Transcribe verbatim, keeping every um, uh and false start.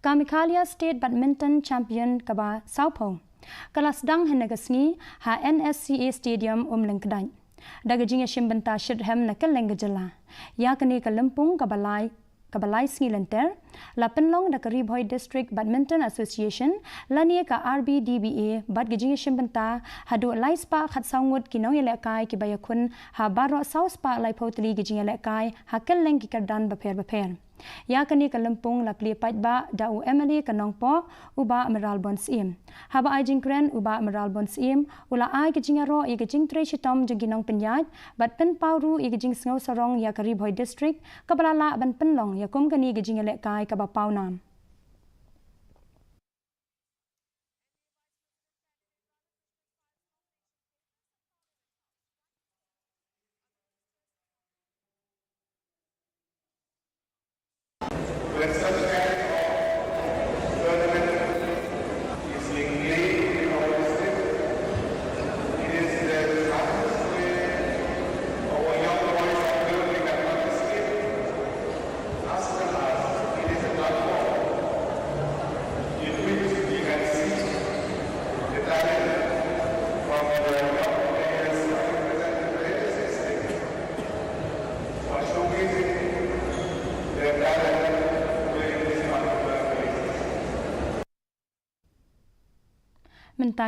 Ka Meghalaya State Badminton Champion kaba sawphew ka la sdang hynne ka sngi ha N S C A Stadium, Umlyngkdait, da ka jingïashim bynta shitrhem na kylleng ka jylla. Ïa kane ka lympung kaba lai kaba lai sngi lynter la pynlong da ka Ri Bhoi District Badminton Association lane ka R B D B A bad ka jingïashim bynta haduh lai spah khatsaw ngut ki nongïalehkai kiba ïakhun ha baroh saw spah laiphew tylli ki jingïalehkai ha kylleng ki kyrdan bapher bapher. Ïa kane ka lympung la plie paidbah da u M L A ka Nongpoh, u Bah Mayralborn Syiem. Haba ai jingkren, u Bah Mayralborn Syiem u la ai ka jingïaroh ïa ka jingtrei shitom jong ki nongpynïaid bad pynpaw ruh ïa ka jingsngewsarong ïa ka Ri Bhoi District kaba la lah ban pynlong ïa kum kane ka jingïalehkai kaba pawnam. When such kind of tournament is being played in our district, it is the fastest way our young boys and girls can participate, as well as it is a platform in which we can see the talent from our young players representing various districts for showcasing their talent during this particular phase. Mynta